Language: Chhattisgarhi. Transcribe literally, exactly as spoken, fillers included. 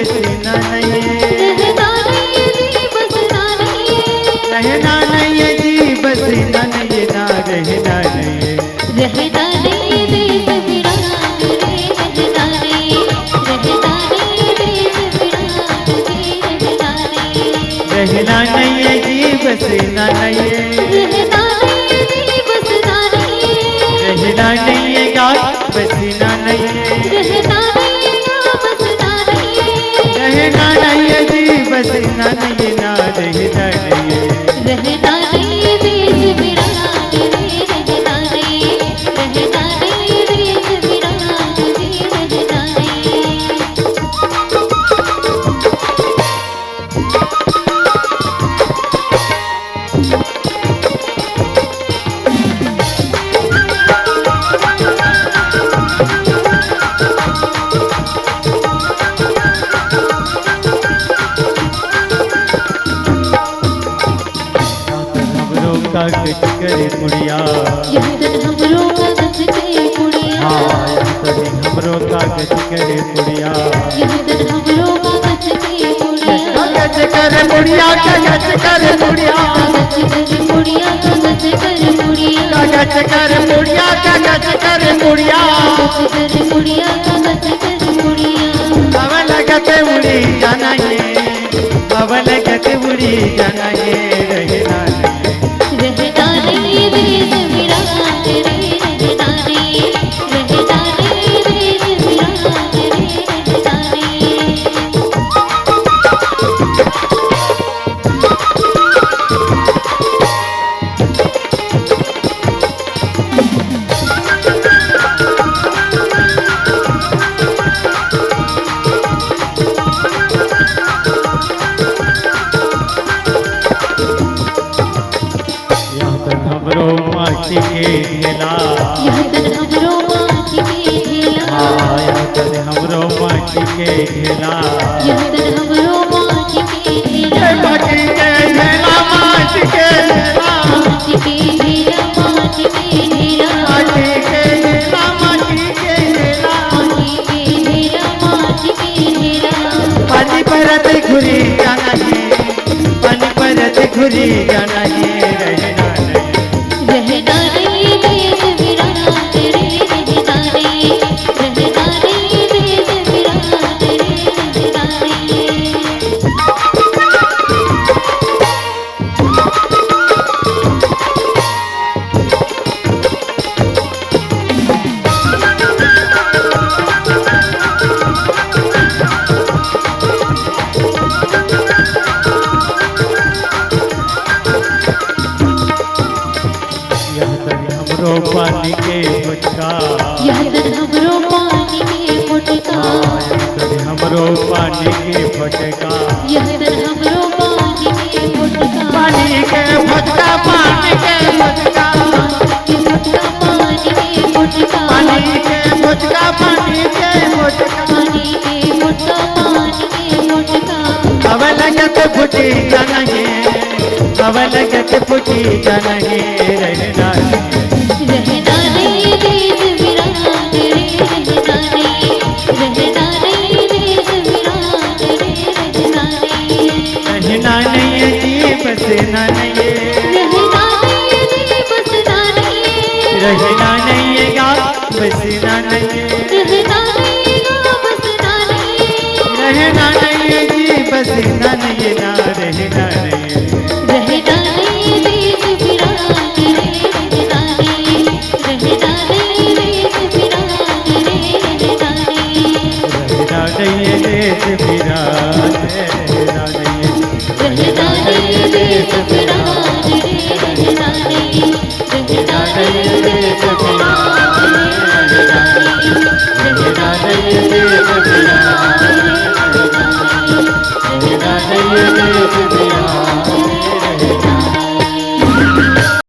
बसना नहीं है। रहना नहीं है जी, बसना नहीं है। रहना नहीं है जी, बसना नहीं है ना, रहना नहीं है। रहना नहीं है देश वीरान रे, रहना नहीं, रहना नहीं है देश वीरान रे, रहना नहीं। रहना नहीं है जी, बसना नहीं है। रहना नहीं है जी, बसना नहीं है। रहना नहीं है गा, बसना नहीं है। रहना नहीं है गा, बसना नहीं है। रहना नहीं है जी, बसना नहीं है ना, रहना नहीं है। रहना नहीं है देश वीरान रे, रहना नहीं, रहना नहीं है देश वीरान रे, रहना नहीं। हमरो कागज करे पुड़िया। यह तन हमरो कागज करे पुड़िया। हाँ, यह तन हमरो कागज करे पुड़िया। यह तन हमरो कागज करे पुड़िया। कागज करे पुड़िया, कागज करे पुड़िया। कागज करे पुड़िया, कागज करे पुड़िया। कागज करे पुड़िया, कागज करे पुड़िया। कागज करे पुड़िया, कागज करे पुड़िया। अब लगत उड़ी जाना ये, अब लगत उड़ी जाना ये, रहना नहीं। रहना नहीं देश वीरान रे, रहना नहीं, रहना नहीं देश वीरान रे, रहना नहीं। यह तन हमरो माटी के ढेला। यह तन हमरो माटी के ढेला। हाँ, यह तन हमरो माटी के ढेला। यह तन हमरो माटी के ढेला। ए, माटी के ढेला, माटी के ढेला। माटी के ढेला, माटी के ढेला। माटी के ढेला, माटी के ढेला। माटी के ढेला, माटी के ढेला। पानी परत घुरी जाना है, पानी परत घुरी जाना है, रहना नहीं। रहना नहीं देश वीरान रे, रहना नहीं, रहना नहीं देश वीरान रे, रहना नहीं। यह तरी हमरो पानी के फटका। यह तरी हमरो पानी के फटका। हाँ, यह तरी हमरो पानी के फटका। यह तरी हमरो पानी के फटका। पानी के फटका, पानी के फटका। पानी के फटका, पानी के फटका। पानी के फटका, पानी के फटका। पानी के फटका, पानी के फटका। अब लगत फुटी जाना है, अब लगत फुटी जाना है, रहना नहीं। रहना नहीं देश वीरान रे, रहना नहीं, रहना नहीं देश वीरान रे, रहना नहीं। रहना नहीं है जी, बसना नहीं है। रहना नहीं है जी, बसना नहीं है। रहना नहीं है गा, बसना नहीं है। रहना नहीं है गा, बसना नहीं है। रहना नहीं है जी, बसना नहीं है ना, रहना नहीं है। रहना नहीं देश वीरान रे, रहना नहीं, रहना नहीं देश वीरान रे, रहना नहीं। रहना नहीं है देश वीरान, रहना नहीं है। रहना नहीं देश वीरान रे, रहना नहीं। रहना नहीं देश वीरान रे, रहना नहीं। रहना नहीं